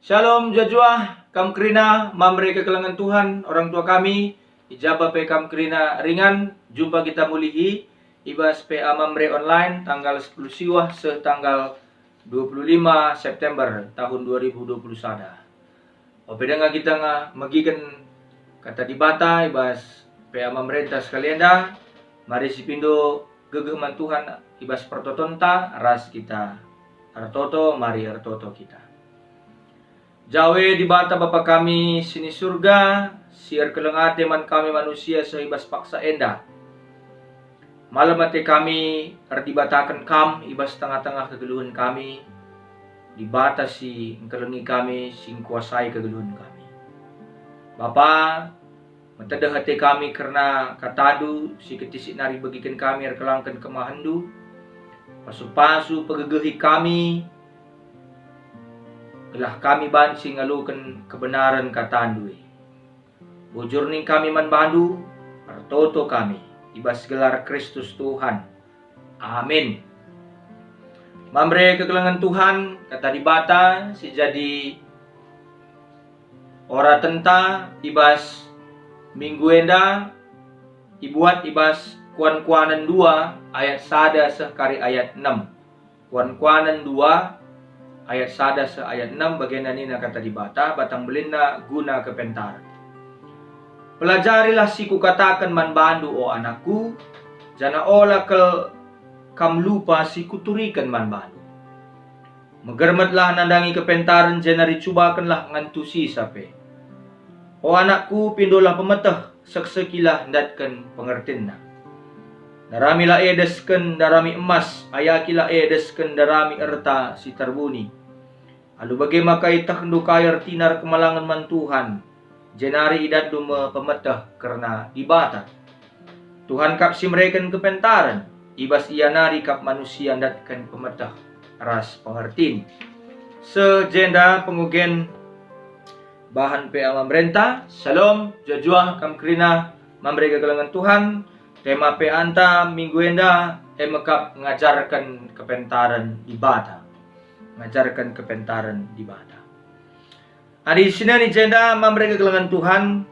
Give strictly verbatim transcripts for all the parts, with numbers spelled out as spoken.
Shalom, juah-juah kam kerina Mamre kekelengen Tuhan, orang tua kami, i ja pe kam kerina ringan, jumpa kita mulihi i bas P A Mamre online tanggal sepuluh siwah seh tanggal dua puluh lima September tahun dua ribu dua puluh sada. Ope denga kita nga megiken Kata Dibata i bas P A Mamrenta sekali enda, mari sipindo gegeh man Tuhan i bas pertotonta ras kita ertoto, mari ertoto kita. Jawe Dibata Bapa kami si ni Surga, si erkeleng ate man kami manusia seh i bas paksa enda. Malem ate kami erdibataken Kam i bas tengah-tengah kegeluhen kami, Dibata si engkelengi kami, si engkuasai kegeluhen kami. Bapa, metedeh ate kami kerna KataNdu si kentisik nari begiken kami erkelangken kemahenNdu. Pasu-pasu pegegehi kami, gelah kami banci ngaloken kebenaren KataNdu e. Bujur ning kami man baNdu, ertoto kami, i bas gelar Kristus Tuhan. Amin. Mamre kekelengen Tuhan, Kata Dibata si jadi oratenta i bas minggu enda ibuat i bas Kuan-kuanen dua ayat sada seh kari ayat enem. Kuan-kuanen dua ayat sada seh ayat enem, bagenda nina Kata Dibata, batang belinna guna kepentaren. Pelajarilah si Kukataken man bandu, o anakku, janah ola kal kam lupa si Kuturiken man bandu. Megermetlah nandangi kepentaren, jenari cubakenlah ngentusisa pe. O anakku, pindolah pemeteh, seksekilah ndatken pengertinna. Daramilah e desken darami emas, ayakilah e desken darami erta si terbuni. Alu bage maka ietehndu kai ertina erkemalangen man Tuhan, jenari idatndu me pemeteh kerna Dibata. Tuhan kap si mereken kepentaren, i bas Ia nari kap manusia ndatken pemeteh ras pengertin. Seh jenda pengogen bahan P A Mamrenta. Shalom, juah-juah kam kerina Mamre kekelengen Tuhan. Tema P A-nta minggu enda e me kap ngajarken kepentaren Dibata. Ngajarken kepentaren Dibata. Adi sinani jenda Mamre kekelengen Tuhan,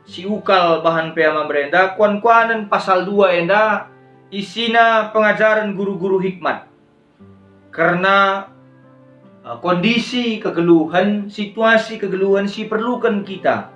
si ukal bahan P A Mamre enda, kuan-kuanen pasal dua enda isina pengajaren guru-guru hikmat. Kerna, eh, kondisi kegeluhen, situasi kegeluhen si perluken kita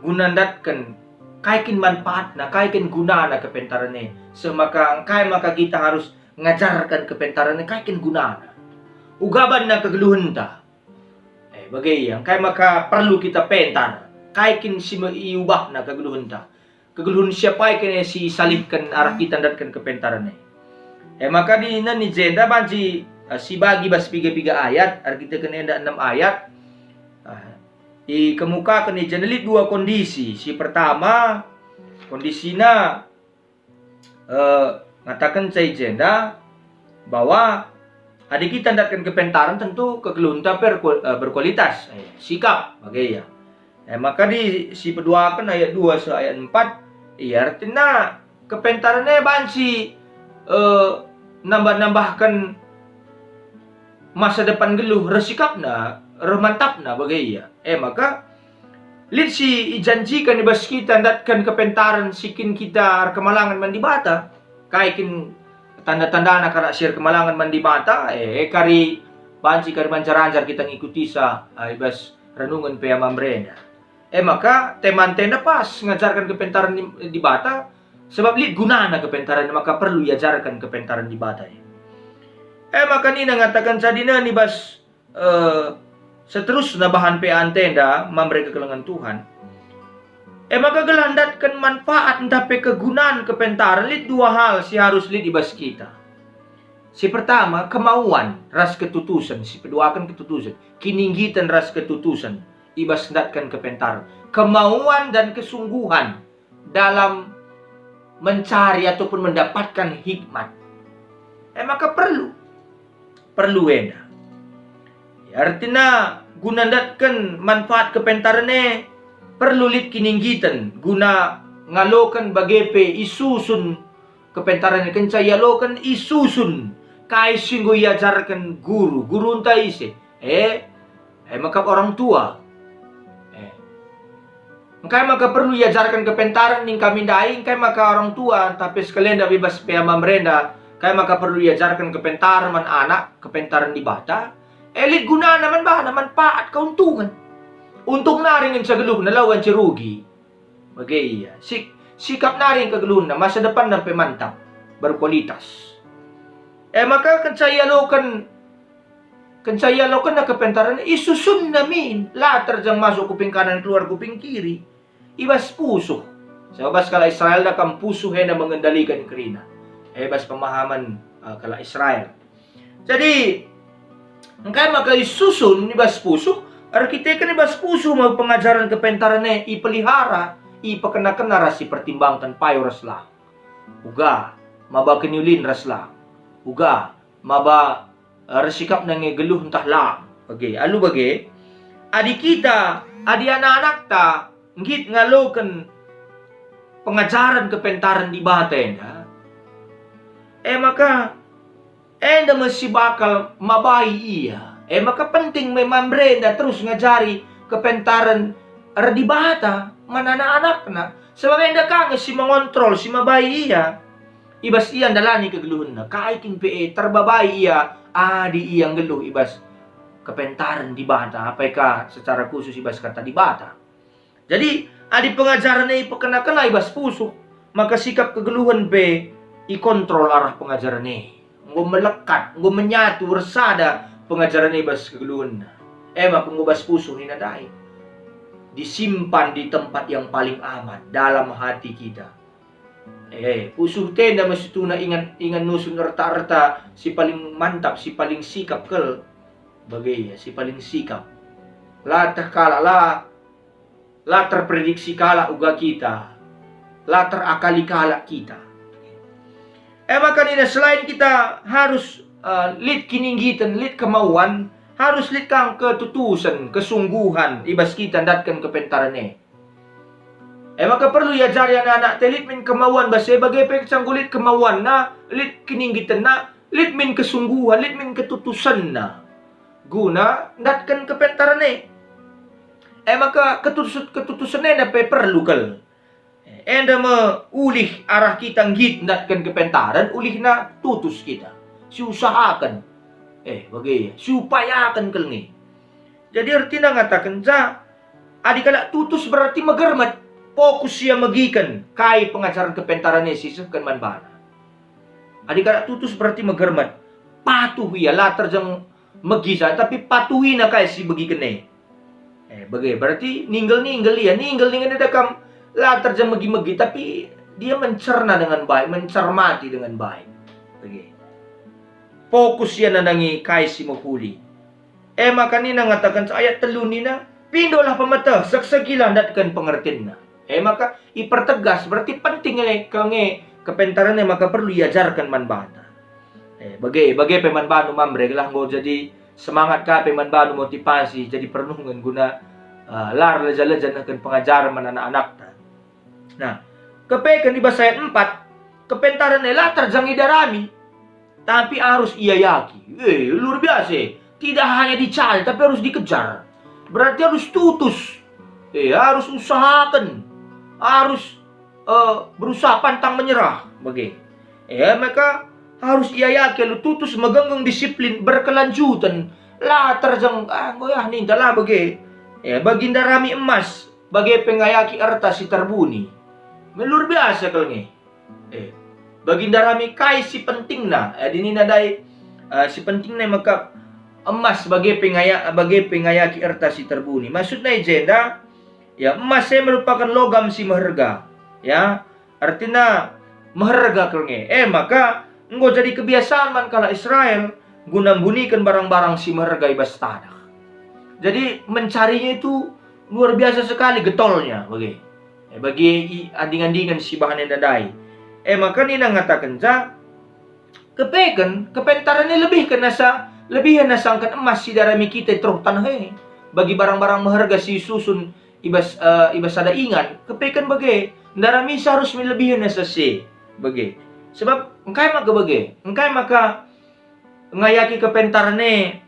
guna ndatken kai kin manfaatna, kai kin gunana kepentaren e, seh maka engkai maka kita harus ngajarken kepentaren e, kai kin gunana. Uga banna kegeluhenta. Eh, bage ia, engkai maka perlu kita pentar? Kai kin si me-, iubahna kegeluhenta? Kegeluhen siapa kin e si isalihken arah kita ndatken kepentaren e? E maka di neni jenda banci, eh, sibagi bas piga-piga ayat, erkiteken enda enem ayat, eh, ikemukaken i jenda lit dua kondisi. Si pertama, kondisina eh, ngatakenca i jenda bahwa adi kita ndatken kepentaren, tentu kegeluhenta per-, eh, berkualitas, eh, sikap, bage ia. Eh, maka di si peduaken ayat dua seh ayat empat, ia ertina kepentaren e banci, eh, nambah-nambahken masa depan geluh, reh sikapna, reh mantapna, bage ia. E maka, lit si ijanjiken i bas kita ndatken kepentaren si kin kita erkemalangen man Dibata. Kai kin tanda-tandana kalak si erkemalangen man Dibata? E, kari banci kari manjar-anjar kita ngikutisa, ah, i bas renungen P A Mamre enda. E maka, temanta enda pas ngajarken kepentaren Di-, Dibata, sebab lit gunana kepentaren, maka perlu iajarken kepentaren Dibata e. E maka nina ngatakenca i bas, eh, seterusna bahan P A-nta enda Mamre kekelengen Tuhan. E maka gelah ndatken manfaat ntah pe kegunan kepentaren, lit dua hal si harus lit i bas kita. Si pertama, kemauan ras ketutusen, si peduaken ketutusen, kininggiten ras ketutusen i bas ndatken kepentaren. Kemauan dan kesungguhan dalam mencari ataupun mendapatkan hikmat. E maka perlu, perlu enda. Artina guna ndatken manfaat kepentaren e, perlu lit kininggiten guna ngaloken bage pe isusun kepentaren e, kenca ialoken isusun kai si enggo iajarken guru, gurunta ise. E, E maka orang tua. Eh. Engkai maka perlu iajarken kepentaren ning kami ndai, engkai maka orang tua, ntah pe sekalenda bebas pe mamrenda, engkai maka perlu iajarken kepentaren man anak, kepentaren Dibata? E lit gunana man bana, manpaat, keuntungan. Untung nari ngenca geluhna, la ngenca rugi. Bage ia. Sik-, sikap nari kegeluhna, masa depanna pe mantap, berkualitas. E maka kenca ialoken, kenca ialokenna kepentaren, isusunna min, la terjang masuk kuping kanan, keluar kuping kiri. I bas pusuh. Sebab bas kalak Israel da kam pusuh enda mengendaliken kerina. E bas pemahaman, eh, kalak Israel. Jadi, engkai maka isusun i bas pusuh? Erkiteken i bas pusuh me pengajaren kepentaren e ipelihara, ipekena-kena ras ipertimbangken payo ras lang. Uga, maba keniulin ras lang. Uga, maba, eh, ersikapna nge geluh ntah lang. Bage, alu bage, adi kita, adi anak-anakta nggit ngaloken pengajaren kepentaren Dibata enda, e maka enda me si bakal mabai ia. E maka penting me mamrenda terus ngajari kepentaren erdibata man anak-anakna, sebab enda ka nge si mengontrol, si mabai ia. I bas ia ndalani kegeluhenna, kai kin pe e terbabai ia adi ia nggeluh i bas kepentaren Dibata, apai ka secara khusus i bas Kata Dibata. Jadi, adi pengajaren e ipekena-kena i bas pusuh, maka sikap kegeluhen pe ikontrol arah pengajaren e. Enggo melekat, enggo menyatu ersada pengajaren e bas kegeluhenna. E maka enggo bas pusuh nina ndai. Disimpan di tempat yang paling aman dalam hati kita. Eh, pusuh tenda me situhuna ingan, ingan nusun erta-erta si paling mantap, si paling sikap kal. Bage ia, si paling sikap. La teh kalak, la, la terprediksi kalak uga kita. La terakali kalak kita. E maka nina, selain kita harus, eh, lit kininggiten, lit kemauan, harus lit kang ketutusen, kesungguhan i bas kita ndatken kepentaren e. E maka perlu iajari anak-anak te lit min kemauan bas e, bage pe kenca enggo lit kemauanna, lit kininggitenna, lit min kesungguhan, lit min ketutusenna guna ndatken kepentaren e. E maka ketutus-, ketutusen enda pe perlu kal. Enda me ulih arah kita nggit ndatken kepentaren, ulihna tutus kita, siusahaken. Eh, bage, siupayaken kal nge. Jadi ertina ngatakenca, adi kalak tutus berarti megermet, fokus ia megiken kai pengajaren kepentaren e si isehken man bana. Adi kalak tutus berarti megermet, patuh ia, la terjeng megi saja, tapi patuhina kai si ibegiken e. Eh, bage, berarti ninggel-ninggel ia, ninggel-ninggel enda kam la terjeng megi-megi, tapi dia mencerna dengan baik, mencermati dengan baik. Bage. Fokus ia nandangi kai si mehuli. E maka nina ngatakenca ayat telu nina, "Pindolah pemeteh, seksegilah ndatken pengertinna." E maka ipertegas, berarti penting e kal nge kepentaren e maka perlu iajarken man banta. E, bage, bage pe man bandu Mamre, gelah enggo jadi semangat ka pe man bandu motivasi, jadi perenungen guna, eh, la erleja-leja nehken pengajaren man anak-anakta. Nah, kepeken i bas ayat empat, kepentaren e la terjeng idarami, tapi arus iayaki. Eh, luar biasa. Tidak hanya dicari, tapi harus dikejar. Berarti harus tutus. Eh, harus usahaken. Harus, eh, berusaha pantang menyerah. Bage. Eh, maka harus iayaki alu tutus, megenggeng disiplin berkelanjutan. La terjeng, ah, enggo yah ninta la bage. Eh, bagi ndarami emas, bage pe ngayaki erta si terbuni. Luar biasa kal nge. Eh, bagi ndarami kai si pentingna? Adi nina ndai, eh, si pentingna maka emas bage pe ngaya-, bage pe ngayaki erta si terbuni. Maksudna i jenda, ya, emas e merupakan logam si meherga. Ya, ertina meherga kal nge. Eh, maka enggo jadi kebiasaan man kalak Israel guna mbuniken barang-barang si meherga i bas taneh. Jadi mencarinya itu luar biasa sekali getolnya bage. Eh, bagi i-, anding-andingen si bahan enda ndai. Eh, maka nina ngatakenca, kepeken, kepentaren e lebihken asa, lebihen asangken emas si darami kita i teruh taneh e. Bagi barang-barang meherga si isusun i bas, eh, i bas sada ingan, kepeken bage, ndarami seharus min lebihen asa si bage. Sebab engkai maka bage? Engkai maka ngayaki kepentaren e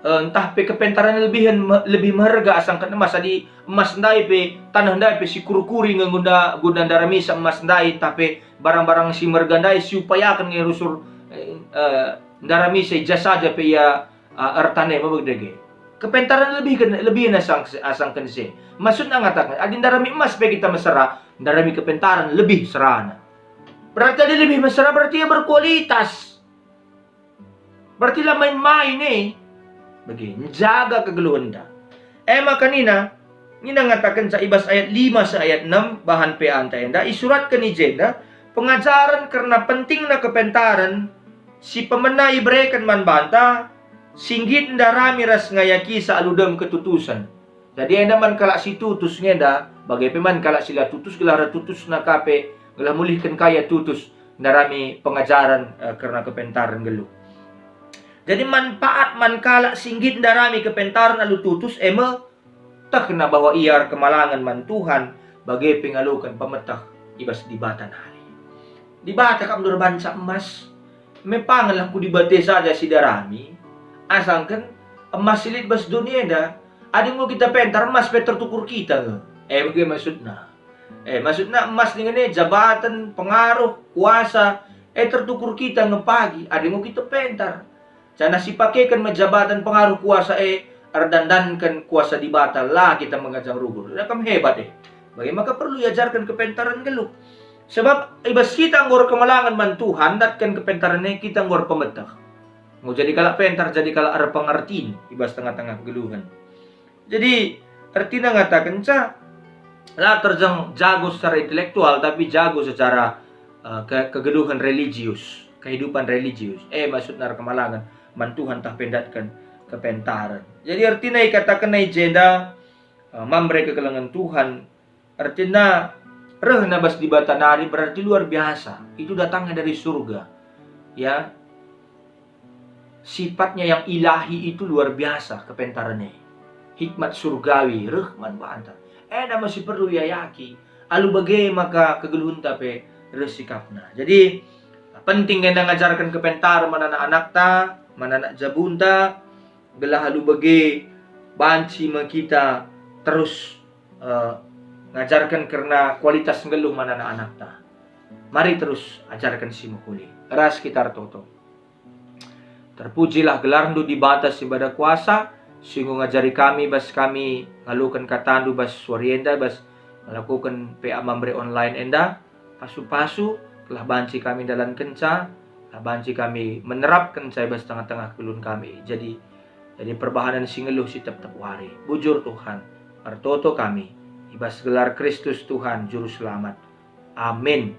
eh, ntah pe kepentaren lebihen me-, lebih meherga asangken emas. Adi emas ndai pe, taneh ndai pe sikuri-kuri nge guna, guna ndaramisa emas ndai, ntah pe barang-barang si meherga ndai siupayaken nge rusur, eh, eh, ndaramisa i ja saja pe ia, eh, ertane mebegdege. Kepentaren lebihken, lebihen asang-, asangken si. Maksudna ngataken, adi ndarami emas pe kita mesera, ndarami kepentaren lebih serana. Berarti adi lebih mesera, berarti ia berkualitas. Berarti la main-main e. Bage, njaga kegeluhenta. E maka nina, nina ngatakenca i bas ayat lima seh ayat enem, bahan P A-nta enda, isuratken i jenda, pengajaren kerna pentingna kepentaren si pemena ibereken man banta, si nggit ndarami ras ngayakisa alu dem ketutusen. Jadi enda man kalak si tutus nge enda, bage pe man kalak si la tutus, gelah tutusna ka pe, gelah mulihken ka ia tutus, ndarami pengajaren, eh, kerna kepentaren nggeluh. Jadi manpaat man kalak si nggit ndarami kepentaren alu tutus, e me tehna bahwa ia erkemalangen man Tuhan, bage pe ngaloken pemeteh i bas Dibata nari. Dibata kap nderbanca emas, mepangenlah ku Dibata saja si darami, asangken emas si lit bas doni enda, adi enggo kita pentar, emas pe tertukur kita nge. E, bage maksudna. E, maksudna emas dingen e jabaten, pengaruh, kuasa, e tertukur kita nge pagi, adi enggo kita pentar. Janah sipakeken me jabaten, pengaruh, kuasa e erdandanken kuasa Dibata, la kita mengajang rubur. Enda kam hebat e. Bage maka perlu iajarken kepentaren nggeluh. Sebab i bas kita enggo erkemalangen man Tuhan, ndatken kepentaren e kita enggo erpemeteh. Enggo jadi kalak pentar, jadi kalak erpengertin i bas tengah-tengah kegeluhen. Jadi, ertina ngatakenca, la terjeng jago secara intelektual, tapi jago secara, eh, ke-, kegeluhen religius, kehidupan religius. E, maksudna erkemalangen man Tuhan ntah pe ndatken kepentaren. Jadi, ertina ikatakenna i jenda, eh, mamre kekelengen Tuhan, ertina rehna bas Dibata nari berarti luar biasa. Itu datangnya dari surga. Ya, sifatnya yang ilahi itu luar biasa kepentaren e. Hikmat surgawi reh man banta. Enda me si perlu iayaki. Alu bage maka kegeluhenta pe reh sikapna. Jadi, penting enda ngajarken kepentaren man anak-anakta, man anak jabunta, gelah alu bage banci me kita terus, eh, ngajarken kerna kualitas nggeluh man anak-anakta. Mari terus ajarken si mehuli. Ras kita ertoto. Terpujilah gelarNdu Dibata si Mada Kuasa, si enggo ngajari kami bas kami ngaloken kataNdu bas wari enda, bas ngelakoken P A Mamre online enda. Pasu-pasu, gelah banci kami ndalankenca, gelah banci kami menerapkenca i bas tengah-tengah kegeluhen kami. Jadi, jadi perbahanen si nggeluh si tep-tep wari. Bujur Tuhan, ertoto kami, i bas gelar Kristus Tuhan Juru Selamat. Amin.